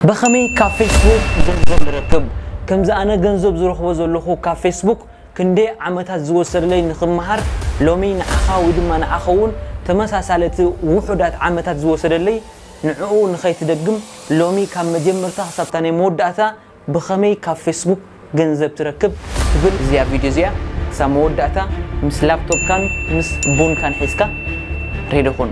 ብኸመይ ካብ ፌስቡክ ገንዘብ ንረክብ? ከምዚ ኣነ ገንዘብ ዝረኽቦ ዘለኹ ካብ ፌስቡክ ክንደይ ዓመታት ዝወሰደለይ ንኽመሃር፣ ሎሚ ንዓኻ ወይ ድማ ንዓኸ እውን ተመሳሳለቲ ውሑዳት ዓመታት ዝወሰደለይ ንዕኡ ንኸይትደግም፣ ሎሚ ካብ መጀመርታ ክሳብታ ናይ መወዳእታ ብኸመይ ካብ ፌስቡክ ገንዘብ ትረክብ ትብል እዚኣ ቪድዮ እዚኣ ክሳብ መወዳእታ ምስ ላፕቶፕካን ምስ ቡንካን ሒዝካ ሬዲ ኩን።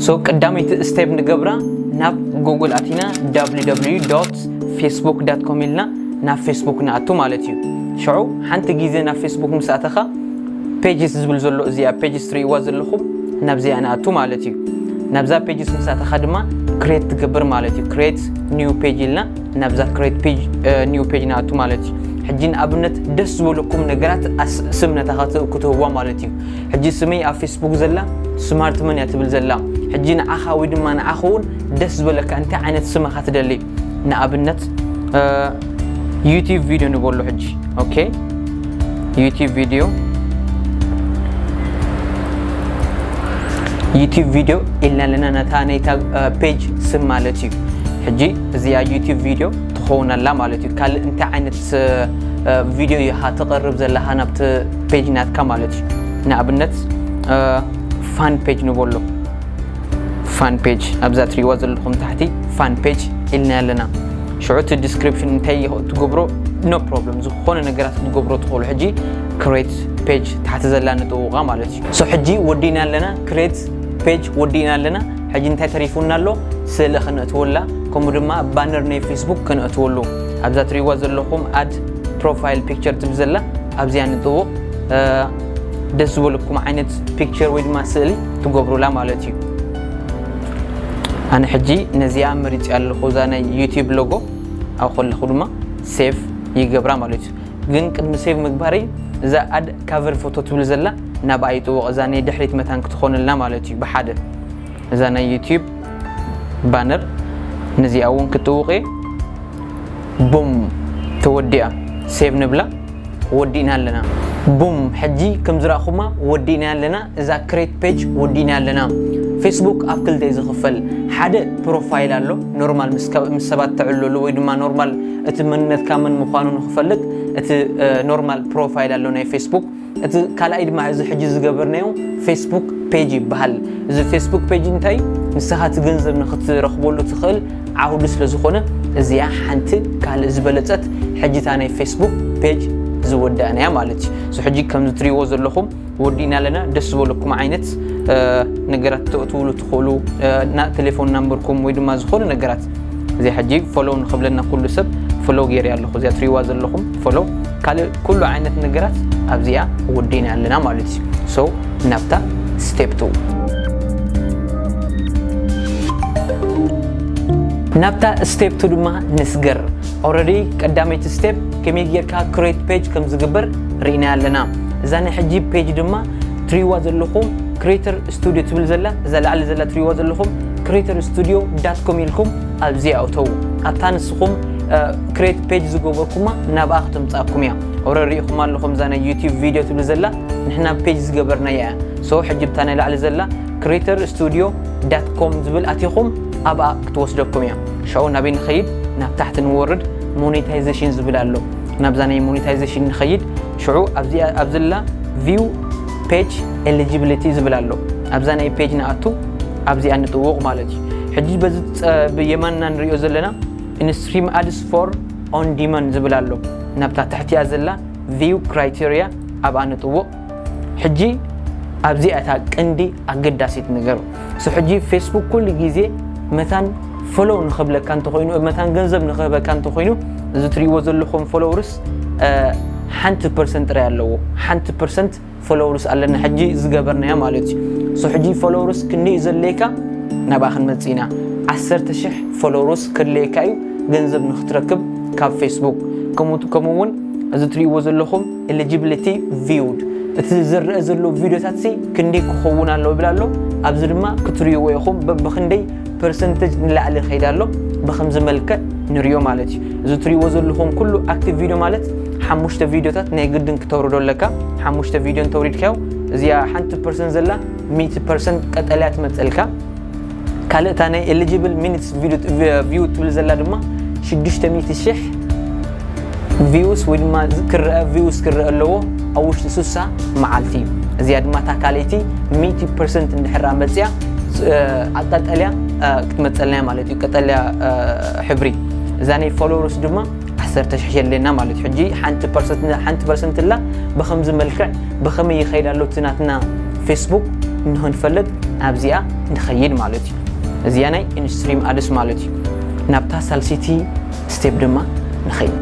So ቀዳመይቲ ስቴፕ ንገብራ ናብ ጉግል ኣቲና www facebook com ኢልና ናብ ፌስቡክ ንኣቱ ማለት እዩ። ሽዑ ሓንቲ ግዜ ናብ ፌስቡክ ምስ ኣተኻ ፔጅስ ዝብል ዘሎ እዚኣ ፔጅስ ትርእይዋ ዘለኹም ናብዚኣ ንኣቱ ማለት እዩ። ናብዛ ፔጅስ ምስ ኣተኻ ድማ ክሬት ትገብር ማለት እዩ። ክሬት ኒው ፔጅ ኢልና ናብዛ ክሬት ፔጅ ኒው ፔጅ ንኣቱ ማለት እዩ። ሕጂ ንኣብነት ደስ ዝበለኩም ነገራት ኣስ- ስም ነታ ክት- ክትህዋ ማለት እዩ። ሕጂ ስመይ ኣብ ፌስቡክ ዘላ ስማርት መን እያ ትብል ዘላ። ሕጂ ንዓኻ ወይ ድማ ንዓኻ እውን ደስ ዝበለካ እንታይ ዓይነት ስም ኢኻ ትደሊ? ንኣብነት ዩቲዩብ ቪድዮ ንበሎ ሕጂ። ኦኬ፣ ዩቲዩብ ቪድዮ፣ ዩቲዩብ ቪድዮ ኢልና ኣለና ነታ ናይታ ፔጅ ስም ማለት እዩ። ሕጂ እዚኣ ዩቲዩብ ቪድዮ ትኸውን ኣላ ማለት እዩ። ካልእ እንታይ ዓይነት ቪድዮ ኢኻ ተቕርብ ዘለኻ ናብቲ ፔጅ ናትካ ማለት እዩ። ንኣብነት ፋን ፔጅ ንበሎ። ፋን ፔጅ ኣብዛ ትሪእዋ ዘለኹም ታሕቲ ፋን ፔጅ ኢልና ኣለና። ሽዑ እቲ ዲስክሪፕሽን እንታይ ትገብሮ? ኖ ፕሮብለም፣ ዝኾነ ነገራት ክትገብሮ ትኽእሉ። ሕጂ ክሬት ፔጅ ታሕቲ ዘላ ንጥውቓ ማለት እዩ። ሶ ሕጂ ወዲእና ኣለና፣ ክሬት ፔጅ ወዲእና ኣለና። ሕጂ እንታይ ተሪፉና ኣሎ? ስእሊ ከነእትወላ፣ ከምኡ ድማ ባነር ናይ ፌስቡክ ከነእትወሉ። ኣብዛ ትሪእዋ ዘለኹም ኣድ ፕሮፋይል ፒክቸር ትብል ዘላ ኣብዚኣ ንጥውቕ። ደስ ዝበለኩም ዓይነት ፒክቸር ወይ ድማ ስእሊ ትገብሩላ ማለት እዩ። ኣነ ሕጂ ነዚኣ መሪፂ ኣለኹ፣ እዛ ናይ ዩቲዩብ ሎጎ። ኣብ ከለኹ ድማ ሴቭ ይገብራ ማለት እዩ። ግን ቅድሚ ሴቭ ምግባረይ እዛ ኣድ ካቨር ፎቶ ትብል ዘላ ናብኣ ይጥውቕ፣ እዛ ናይ ድሕሪት መታን ክትኾንልና ማለት እዩ። ብሓደ እዛ ናይ ዩቲዩብ ባነር ነዚኣ እውን ክትጥውቕ እየ። ቡም፣ ተወዲኣ። ሴቭ ንብላ። ወዲእና ኣለና። ቡም፣ ሕጂ ከም ዝረእኹማ ወዲእና ኣለና። እዛ ክሬት ፔጅ ወዲእና ኣለና። ፌስቡክ ኣብ ክልተ እዩ ዝኽፈል። ሓደ ፕሮፋይል ኣሎ፣ ኖርማል ምስ ከ- ምስ ሰባት ተዕልለሉ ወይ ድማ ኖርማል እቲ መንነትካ መን ምዃኑ ንኽፈልጥ እቲ ኖርማል ፕሮፋይል ኣሎ ናይ ፌስቡክ። እቲ ካልኣይ ድማ እዚ ሕጂ ዝገበርናዮ ፌስቡክ ፔጅ ይበሃል። እዚ ፌስቡክ ፔጅ እንታይ ንስኻ እቲ ገንዘብ ንክትረኽበሉ ትኽእል ዓውዲ ስለ ዝኾነ እዚኣ ሓንቲ ካልእ ዝበለጸት ሕጂ እታ ናይ ፌስቡክ ፔጅ ዝወዳእናያ ማለት እዩ። So ሕጂ ከምዚ ትሪእዎ ዘለኹም ወዲእና ኣለና። ደስ ዝበለኩም ዓይነት ነገራት ተእትውሉ ትኽእሉ፣ ቴሌፎን ናምበርኩም ወይ ድማ ዝኾነ ነገራት። እዚኣ ሕጂ ፎሎው ንኽብለና ኩሉ ሰብ ፎሎው ገይረ ኣለኹ። እዚኣ ትሪእዋ ዘለኹም ፎሎው፣ ካልእ ኩሉ ዓይነት ነገራት ኣብዚኣ ወዲእና ኣለና ማለት እዩ። So ናብታ ስቴፕ ቱ ናብታ ስቴፕ ቱ ድማ ንስገር። ኦረዲ ቀዳመይቲ ስቴፕ ከመይ ጌርካ ክሬት ፔጅ ከም ዝግበር ርኢና ኣለና። እዛ ናይ ሕጂ ፔጅ ድማ ትሪእዋ ዘለኹም ክሬተር ስቱዲዮ ትብል ዘላ፣ እዛ ላዕሊ ዘላ ትሪእዋ ዘለኹም ክሬተር ስቱዲዮ ዳት ኮም ኢልኩም ኣብዚኣ እተዉ። ኣብታ ንስኹም ክሬት ፔጅ ዝገበርኩማ ናብኣ ክትምጻኩም እያ። ኦረዲ ርኢኹም ኣለኹም እዛ ናይ ዩቲዩብ ቪድዮ ትብል ዘላ ንሕና ፔጅ ዝገበርናያ እያ። So ሕጂ ብታ ናይ ላዕሊ ዘላ ክሬተር ስቱዲዮ ዳት ኮም ዝብል ኣቲኹም ኣብኣ ክትወስደኩም እያ። ሽዑ ናበይ ንኸይድ? ናብ ታሕቲ ንወርድ። ሞኔታይዜሽን ዝብል ኣሎ። ናብዛ ናይ ሞኔታይዜሽን ንኸይድ። ሽዑ ኣብዚ ኣብ ዘላ ቪው ፔጅ ኤሊጂቢሊቲ ዝብል ኣሎ። ኣብዛ ናይ ፔጅ ንኣቱ። ኣብዚኣ ንጥውቕ ማለት እዩ። ሕጂ በዚ ጸ- ብየማንና ንሪኦ ዘለና ኢንስትሪም ኣድስ ፎር ኦን ዲማንድ ዝብል ኣሎ። ናብታ ትሕቲኣ ዘላ ቪው ክራይቴሪያ ኣብኣ ንጥውቕ። ሕጂ ኣብዚኣ እታ ቀንዲ ኣገዳሲት ነገር። So ሕጂ ፌስቡክ ኩሉ ግዜ መታን ፎሎው ንኽብለካ እንተኾይኑ፣ መታን ገንዘብ ንኽህበካ እንተኾይኑ፣ እዚ ትሪእዎ ዘለኹም ፎሎውርስ ሓንቲ ፐርሰንት ጥራይ ኣለዎ። ሓንቲ ፐርሰንት ፎሎውርስ ኣለና ሕጂ ዝገበርናያ ማለት እዩ። So ሕጂ ፎሎውርስ ክንደይ እዩ ዘድልየካ? ናብኣ ክንመጽእ ኢና። ዓሰርተ ሽሕ ፎሎውርስ ከድልየካ እዩ ገንዘብ ንኽትረክብ ካብ ፌስቡክ። ከምኡ ከምኡ እውን እዚ ትሪእዎ ዘለኹም ኤሊጂቢሊቲ ቪውድ፣ እቲ ዝረአ ዘሎ ቪድዮታት ሲ ክንደይ ክኸውን ኣለዎ ይብል ኣሎ። ኣብዚ ድማ ክትሪእዎ ኢኹም በብክንደይ ፐርሰንተጅ ንላዕሊ ይኸይድ ኣሎ። ብኸምዚ መልክዕ ንሪኦ ማለት እዩ። እዚ ትሪእዎ ዘለኹም ኩሉ ኣክቲቭ ቪድዮ ማለት ሓሙሽተ ቪድዮታት ናይ ግድን ክተውርዶ ኣለካ። ሓሙሽተ ቪድዮ እንተውሪድካዮ እዚኣ ሓንቲ ፐርሰንት ዘላ ሚእቲ ፐርሰንት ቀጠልያ ትመጸልካ። ካልእ እታ ናይ eligible minutes view ትብል ዘላ ድማ ሽዱሽተ ሚእቲ ሽሕ views ወይ ድማ ክረአ views ክረአ ኣለዎ ኣብ ውሽጢ ሱሳ መዓልቲ። እዚኣ ድማ እታ ካልኣይቲ ሚእቲ ፐርሰንት እንድሕር መፅያ ቀጠልያ ክትመፀልና ማለት እዩ። ቀጠልያ ሕብሪ እዛ ናይ followers ድማ ዓሰርተ ሽሕ የድልየና ማለት እዩ። ሕጂ ሓንቲ ፐርሰንት እላ ብኸምዚ መልክዕ ብኸመይ ይኸይድ ኣሎ እቲ ናትና ፌስቡክ ንኽንፈልጥ ኣብዚኣ ንኸይድ ማለት እዩ። እዚኣ ናይ ኢንስትሪም ኣድስ ማለት እዩ። ናብታ ሳልሲቲ ስቴፕ ድማ ንኸይድ።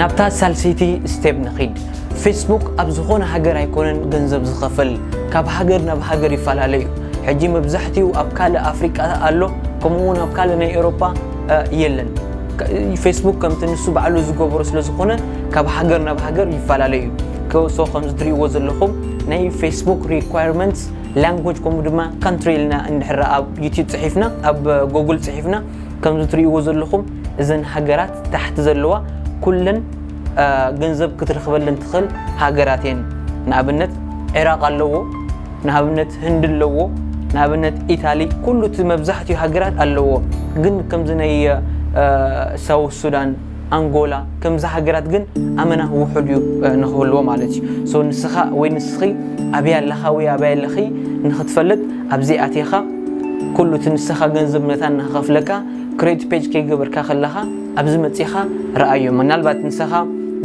ናብታ ሳልሲቲ ስቴፕ ንኸይድ። ፌስቡክ ኣብ ዝኾነ ሃገር ኣይኮነን ገንዘብ ዝኸፍል፣ ካብ ሃገር ናብ ሃገር ይፈላለ እዩ። ሕጂ መብዛሕትኡ ኣብ ካልእ ኣፍሪቃ ኣሎ፣ ከምኡ እውን ኣብ ካልእ ናይ ኤውሮጳ የለን። ፌስቡክ ከምቲ ንሱ ባዕሉ ዝገበሮ ስለ ዝኾነ ካብ ሃገር ናብ ሃገር ይፈላለ እዩ። ሶ ከምዚ ትርእይዎ ዘለኹም ናይ ፌስቡክ requirements language ከምኡ ድማ country ኢልና እንድሕር ኣብ ዩቲዩብ ፅሒፍና ኣብ ጎግል ፅሒፍና ከምዚ ትርእይዎ ዘለኹም እዘን ሃገራት ታሕቲ ዘለዋ ኩለን ገንዘብ ክትረኽበለን ትኽእል ሃገራት እየን። ንኣብነት ዒራቕ ኣለዎ፣ ንኣብነት ህንዲ ኣለዎ፣ ንኣብነት ኢታሊ፣ ኩሉ እቲ መብዛሕትኡ ሃገራት ኣለዎ። ግን ከምዚ ናይ ሳውት ሱዳን፣ ኣንጎላ ከምዚ ሃገራት ግን ኣመና ውሑድ እዩ ንክህልዎ ማለት እዩ። ሶ ንስኻ ወይ ንስኺ ኣበይ ኣለኻ ወይ ኣበይ ኣለኺ ንክትፈልጥ ኣብዚ ኣቲኻ ኩሉ እቲ ንስኻ ገንዘብ መታን ንክኸፍለካ create page ከይገበርካ ከለኻ ኣብዚ መፂኻ ረኣዮ። ምናልባት ንስኻ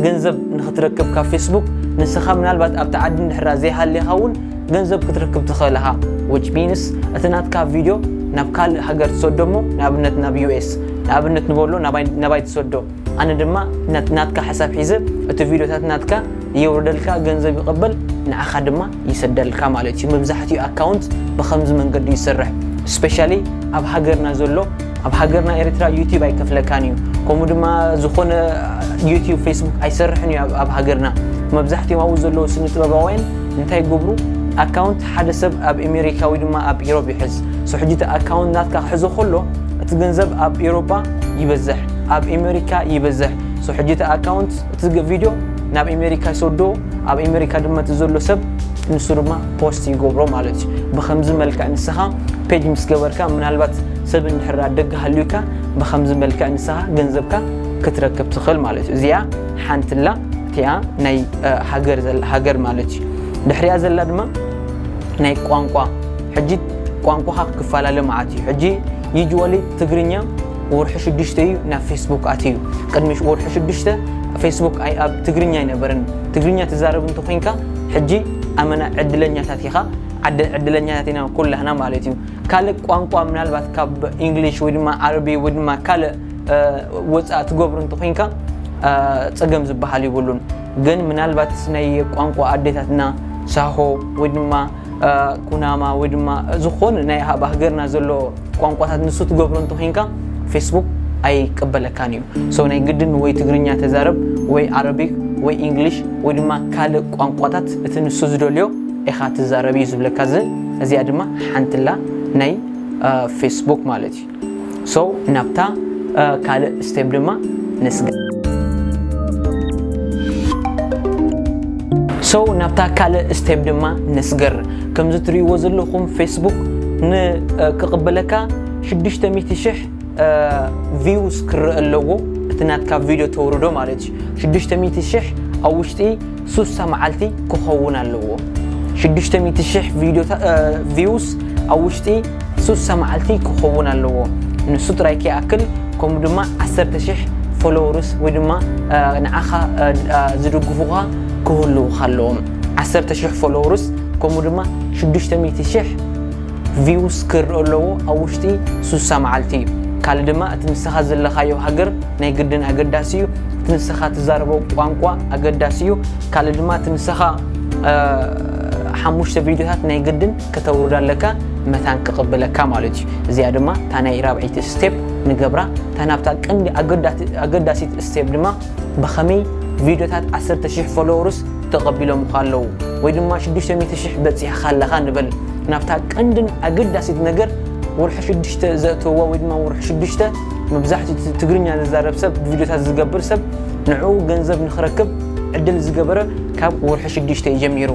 ገንዘብ ንክትረክብ ካብ ፌስቡክ ንስኻ ምናልባት ኣብቲ ዓዲ እንድሕራ ዘይሃሊኻ እውን ገንዘብ ክትረክብ ትኽእል ኢኻ። Which means እቲ ናትካ ቪድዮ ናብ ካልእ ሃገር ትሰዶ እሞ ንኣብነት ናብ ዩ ኤስ ንኣብነት ንበሎ ናባይ ትሰዶ። ኣነ ድማ ናትካ ሓሳብ ሒዘ እቲ ቪድዮታት ናትካ የውርደልካ፣ ገንዘብ ይቕበል፣ ንዓኻ ድማ ይሰደልካ ማለት እዩ። መብዛሕትኡ ኣካውንት ብኸምዚ መንገዲ ይሰርሕ። ስፔሻሊ ኣብ ሃገርና ዘሎ ኣብ ሃገርና ኤርትራ ዩቲዩብ ኣይከፍለካን እዩ። ከምኡ ድማ ዝኾነ ዩቲዩብ ፌስቡክ ኣይሰርሕን እዩ ኣብ ሃገርና። መብዛሕትኦም ኣብኡ ዘለዉ ስነ ጥበባውያን እንታይ ይገብሩ? ኣካውንት ሓደ ሰብ ኣብ ኣሜሪካ ወይ ድማ ኣብ ኢሮብ ይሕዝ። ሶ ሕጂ እቲ ኣካውንት ናትካ ክሕዞ ከሎ እቲ ገንዘብ ኣብ ኤውሮጳ ይበዝሕ፣ ኣብ ኣሜሪካ ይበዝሕ። ሶ ሕጂ እቲ ኣካውንት እቲ ቪድዮ ናብ ኣሜሪካ ይሰዶ፣ ኣብ ኣሜሪካ ድማ እቲ ዘሎ ሰብ ንሱ ድማ ፖስት ይገብሮ ማለት እዩ። ብከምዚ መልክዕ ንስኻ ፔጅ ምስ ገበርካ ምናልባት ሰብ እንድሕር ደገ ሃልዩካ ብከምዚ መልክዕ ንስኻ ገንዘብካ ክትረክብ ትኽእል ማለት እዩ። እዚኣ ሓንትላ እቲኣ ናይ ሃገር ማለት እዩ። ድሕሪኣ ዘላ ድማ ናይ ቋንቋ ሕጂ ቋንቋኻ ክፈላለ ማለት እዩ። ሕጂ ዩጅዋሊ ትግርኛ ወርሒ ሽዱሽተ እዩ ናብ ፌስቡክ ኣትዩ። ቅድሚ ወርሒ ሽዱሽተ ፌስቡክ ኣብ ትግርኛ ኣይነበረን። ትግርኛ ትዛረብ እንተኮይንካ ሕጂ ኣመና ዕድለኛታት ኢኻ። ዕድለኛታት ኢና ኩላህና ማለት እዩ። ካልእ ቋንቋ ምናልባት ካብ ኢንግሊሽ ወይ ድማ ዓረቢ ወይ ድማ ካልእ ወፃእ ትገብሩ እንተኮይንካ ፀገም ዝበሃል ይብሉን። ግን ምናልባት ናይ ቋንቋ ኣዴታትና ሳሆ ወይ ድማ ኩናማ ወይ ድማ ዝኾነ ናይ ኣብ ሃገርና ዘሎ ቋንቋታት ንሱ ትገብሮ እንተኮይንካ ፌስቡክ ኣይቅበለካን እዩ። ሶ ናይ ግድን ወይ ትግርኛ ተዛረብ ወይ ዓረቢክ ወይ ኢንግሊሽ ወይ ድማ ካልእ ቋንቋታት እቲ ንሱ ዝደልዮ ኢኻ ትዛረብ እዩ ዝብለካ። እዚ እዚኣ ድማ ሓንትላ ናይ ፌስቡክ ማለት እዩ። ሶ ናብታ ካልእ ስቴፕ ድማ ንስገር። ሶ ናብታ ካልእ ስቴፕ ድማ ንስገር። ከምዚ ትርእይዎ ዘለኹም ፌስቡክ ንክቕበለካ ሽዱሽተ ሚእቲ ሽሕ ቪውስ ክረአ ኣለዎ። እቲ ናትካ ቪድዮ ተውርዶ ማለት እዩ። ሽዱሽተ ሚእቲ ሽሕ ኣብ ውሽጢ ሱሳ መዓልቲ ክኸውን ኣለዎ። ሽዱሽተ ሚእቲ ሽሕ ቪውስ ኣብ ውሽጢ ሱሳ መዓልቲ ክኸውን ኣለዎ። ንሱ ጥራይ ከይኣክል ከምኡ ድማ ዓሰርተ ሽሕ ፎሎወርስ ወይ ድማ ንዓኻ ዝድግፉኻ ክህልውኻ ኣለዎም። ዓሰርተ ሽሕ ፎሎወርስ ከምኡ ድማ ሽዱሽተ ሚእቲ ሽሕ ቪውስ ክረአ ኣለዎ ኣብ ውሽጢ ሱሳ መዓልቲ። ካልእ ድማ እቲ ንስኻ ዘለኻዮ ሃገር ናይ ግድን ኣገዳሲ እዩ። እቲ ንስኻ ትዛረቦ ቋንቋ ኣገዳሲ እዩ። ካልእ ድማ እቲ ንስኻ ሓሙሽተ ቪድዮታት ናይ ግድን ከተውርድ ኣለካ መታን ክቕበለካ ማለት እዩ። እዚኣ ድማ እታ ናይ ራብዐይቲ ስቴፕ ንገብራ። እታ ናብታ ቀንዲ ኣገዳሲት ስቴፕ ድማ ብኸመይ ቪድዮታት ዓሰርተ ሽሕ ፎሎወርስ ተቐቢሎምኻ ኣለዉ ወይ ድማ ሽዱሽተ ሚእቲ ሽሕ በፂሕኻ ኣለኻ ንበል። ናብታ ቀንድን ኣገዳሲት ነገር ወርሒ ሽዱሽተ ዘእተውዋ ወይ ድማ ወርሒ ሽዱሽተ መብዛሕትኡ ትግርኛ ዝዛረብ ሰብ ቪድዮታት ዝገብር ሰብ ንዕኡ ገንዘብ ንኽረክብ ዕድል ዝገበረ ካብ ወርሒ ሽዱሽተ እዩ ጀሚሩ።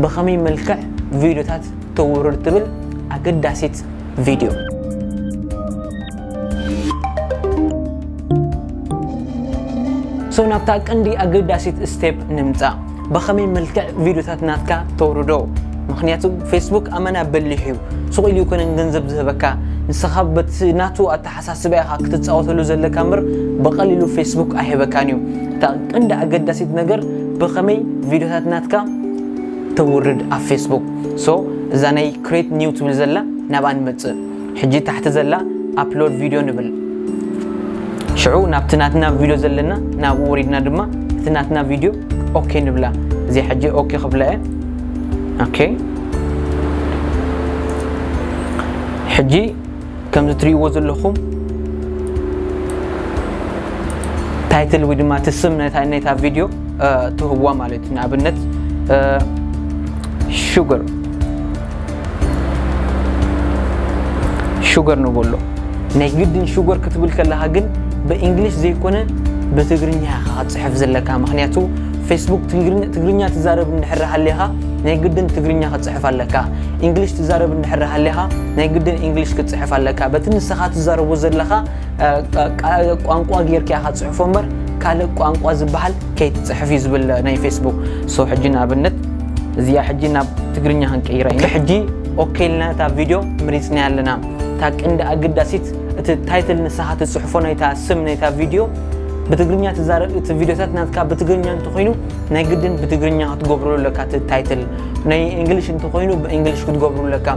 ብኸመይ መልክዕ ቪድዮታት ተውርድ ትብል ኣገዳሲት ቪድዮ። So ናብታ ቀንዲ ኣገዳሲት ስቴፕ ንምጻእ። ብኸመይ መልክዕ ቪድዮታት ናትካ ተውርዶ? ምኽንያቱ ፌስቡክ ኣመና በሊሕ እዩ። ሱቕ ኢሉ ይኮነን ገንዘብ ዝህበካ። ንስኻ በቲ ናቱ ኣተሓሳስባ ኢኻ ክትጻወተሉ ዘለካ እምበር ብቐሊሉ ፌስቡክ ኣይህበካን እዩ። እታ ቀንዲ ኣገዳሲት ነገር ብኸመይ ቪድዮታት ናትካ ተውርድ ኣብ ፌስቡክ። So እዛ ናይ ክሬት ኒው ትብል ዘላ ናብኣ ንመጽእ። ሕጂ ታሕቲ ዘላ ኣፕሎድ ቪድዮ ንብል። ሽዑ ናብቲ ናትና ቪድዮ ዘለና ናብኡ ወሪድና ድማ እቲ ናትና ቪድዮ ኦኬ ንብላ። እዚ ሕጂ ኦኬ ክብላ እየ። ኦኬ። ሕጂ ከምዚ ትሪእዎ ዘለኹም ታይትል ወይ ድማ እቲ ስም ናይታ ናይታ ቪድዮ እ፣ ትህዋ ማለት እዩ። ንኣብነት እ፣ ሹገር ሹገር ንበሎ። ናይ ግድን ሹገር ክትብል ከለኻ ግን ብእንግሊሽ ዘይኮነ ብትግርኛ ኢኻ ክትጽሕፍ ዘለካ። ምኽንያቱ ፌስቡክ ትግርኛ፣ ትግርኛ ትዛረብ እንድሕር ሃሊኻ ናይ ግድን ትግርኛ ክትጽሕፍ ኣለካ። እንግሊሽ ትዛረብ እንድሕር ሃሊኻ ናይ ግድን እንግሊሽ ክትጽሕፍ ኣለካ። በቲ ንስኻ ትዛረቦ ዘለኻ እ፣ ቃ-፣ ቃ-፣ ቋንቋ ጌርካ ኢኻ ትጽሕፎ እምበር ካልእ ቋንቋ ዝበሃል ከይትጽሕፍ እዩ ዝብል ናይ ፌስቡክ። So ሕጂ ንኣብነት እዚኣ ሕጂ ናብ ትግርኛ ክንቀይራ ኢና። ሕጂ ኦኬ ኢልና እታ ቪድዮ መሪጽናያ ኣለና። እታ ቀንዲ ኣገዳሲት እቲ ታይትል ንስኻ ትጽሕፎ ናይታ ስም ናይታ ቪድዮ ብትግርኛ ትዛረብ፣ እቲ ቪድዮታት ናትካ ብትግርኛ እንተኾይኑ ናይ ግድን ብትግርኛ ክትገብሮ ኣለካ። እቲ ታይትል ናይ እንግሊሽ እንተኾይኑ ብእንግሊሽ ክትገብሩ ኣለካ።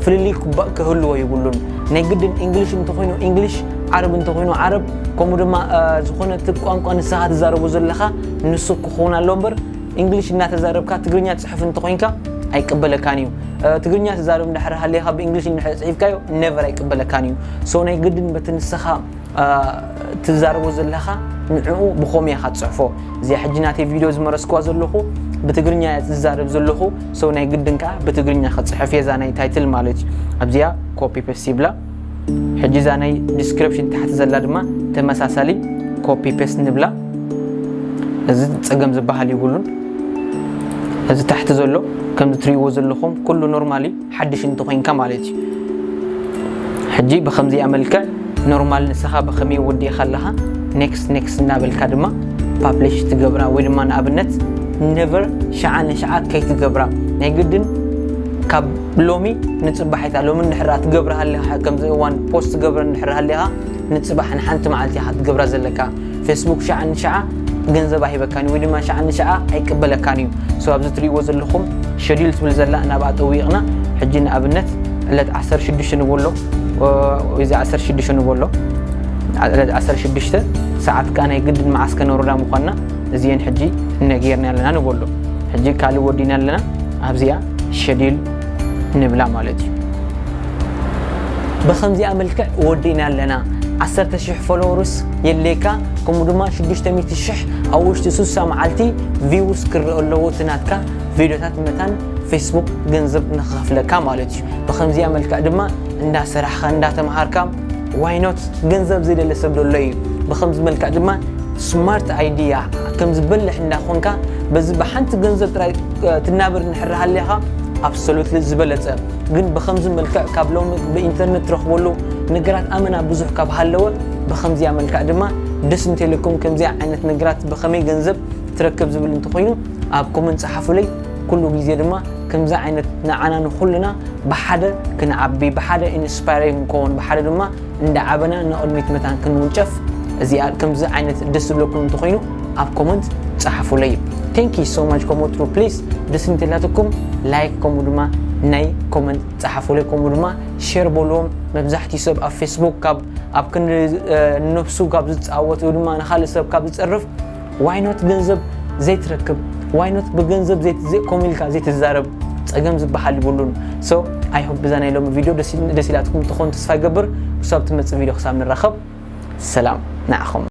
ፍልልይ ክባ-፣ ክህልዎ ይብሉን። ናይ ግድን እንግሊሽ እንተኾይኑ እንግሊሽ፣ ዓረብ እንተኾይኑ ዓረብ፣ ከምኡ ድማ እ፣ ዝኾነ እቲ ቋንቋ ንስኻ ትዛረቦ ዘለኻ ንሱ ክኸውን ኣሎ እምበር እንግሊሽ እናተዛረብካ ትግርኛ ትጽሕፍ እንተኾይንካ ኣይቅበለካን እዩ። እ፣ ትግርኛ ትዛረብ እንድሕር ሃሊኻ ብእንግሊሽ እንድሕር ጽሒፍካዮ ኔቨር ኣይቅበለካን እዩ። So ናይ ግድን በቲ ንስኻ እ፣ ትዛረቦ ዘለኻ ንዕኡ ብኸመይ ኢኻ ትጽሕፎ? እዚኣ ሕጂ ናተይ ቪድዮ ዝመረጽክዋ ዘለኹ ብትግርኛ እየ ዝዛረብ ዘለኹ። So ናይ ግድን ከኣ ብትግርኛ ክጽሕፍ እየ እዛ ናይ ታይትል ማለት እዩ። ኣብዚኣ ኮፒ ፔስት ይብላ። ሕጂ እዛ ናይ ዲስክሪፕሽን ታሕቲ ዘላ ድማ ተመሳሳሊ ኮፒ ፔስት ንብላ። እዚ ጸገም ዝበሃል ይብሉን። እዚ ታሕቲ ዘሎ ከምዚ ትርእይዎ ዘለኹም ኩሉ ኖርማሊ ሓድሽ እንተኾይንካ ማለት እዩ። ሕጂ ብኸምዚኣ መልክዕ ኖርማል ንስኻ ብኸመይ ወዲእኻ ኣለኻ፣ ኔክስት ኔክስት እናበልካ ድማ ፓብሊሽ ትገብራ ወይ ድማ ንኣብነት ኔቨር ሸዓ ንሸዓ ከይትገብራ ናይ ግድን ካብ ሎሚ ንጽባሕ ኢታ ሎሚ እንድሕር ትገብራ ሃለኻ ከምዚ እዋን ፖስት ትገብረ እንድሕር ሃሊኻ ንጽባሕ ንሓንቲ መዓልቲ ኢኻ ትገብራ ዘለካ። ፌስቡክ ሸዓ ንሸዓ ገንዘብ ኣይህበካን እዩ ወይ ድማ ሸዓ ንሸዓ ኣይቅበለካን እዩ። So ኣብዚ ትርእይዎ ዘለኹም ሸዲል ትብል ዘላ ናብኣ ጠዊቕና ሕጂ ንኣብነት ዕለት ዓሰርተ ሽዱሽተ ንበሎ ወይ እዚ ዓሰርተ ሽዱሽተ ንበሎ ዕለት ዓሰርተ ሽዱሽተ ሰዓት ከኣ ናይ ግድን መዓስ ከነውርዳ ምዃንና እዚኤን ሕጂ እነጌርና ኣለና ንበሎ። ሕጂ ካልእ ወዲና ኣለና ኣብዚኣ ሸዲል ንብላ ማለት እዩ። ብኸምዚኣ መልክዕ ወዲእና ኣለና። ዓሰርተ ሽሕ ፎሎወርስ የድልየካ፣ ከምኡ ድማ ሽዱሽተ ሚእቲ ሽሕ ኣብ ውሽጢ ሱሳ መዓልቲ ቪውስ ክረአ ኣለዎ እቲ ናትካ ቪድዮታት መታን ፌስቡክ ገንዘብ ንኽኸፍለካ ማለት እዩ። ብኸምዚኣ መልክዕ ድማ እንዳሰራሕካ እንዳተምሃርካ ዋይኖት ገንዘብ ዘይደለ ሰብ ደሎ እዩ። ብኸምዚ መልክዕ ድማ ስማርት ኣይድያ ከም ዝበልሕ እንዳኾንካ በዚ ብሓንቲ ገንዘብ ጥራይ ትናበር እንድሕር ሃሊኻ ኣብሶሉትሊ ዝበለጸ ግን ብኸምዚ መልክዕ ካብ ሎሚ ብኢንተርነት ትረኽበሉ ነገራት ኣመና ብዙሕ ካብ ሃለወ ብኸምዚያ መልክዕ ድማ ደስ እንተልኩም ከምዚያ ዓይነት ነገራት ብኸመይ ገንዘብ ትረክብ ዝብል እንተኾይኑ ኣብ ኮመንት ጸሓፉለይ። ኩሉ ግዜ ድማ ከምዚ ዓይነት ንዓና ንኹልና ብሓደ ክንዓቢ ብሓደ ኢንስፓየር ክንከውን ብሓደ ድማ እንዳዓበና ንቕድሚት መታን ክንውንጨፍ እዚኣ ከምዚ ዓይነት ደስ ዝብለኩም እንተኾይኑ ኣብ ኮመንት ጸሓፉለይ። Thank you so much። ከምኡ ትሩ ፕሊስ ደስ እንተላትኩም ላይክ ከምኡ ድማ ናይ ኮመንት ጸሓፉለይ ከምኡ ድማ ሼር በልዎም። መብዛሕትኡ ሰብ ኣብ ፌስቡክ ካብ ኣብ ክንዲ ነብሱ ካብ ዝጻወት ወይ ድማ ንኻልእ ሰብ ካብ ዝጸርፍ ዋይኖት ገንዘብ ዘይትረክብ ዋይኖት ብገንዘብ ከምኡ ኢልካ ዘይትዛረብ ጸገም ዝበሃል ይብሉን። So I hope ብዛ ናይ ሎሚ ቪድዮ ደስ ኢላትኩም ትኾን ተስፋ ይገብር። ክሳብ ትመጽእ ቪድዮ ክሳብ ንራኸብ ሰላም ንዓኹም።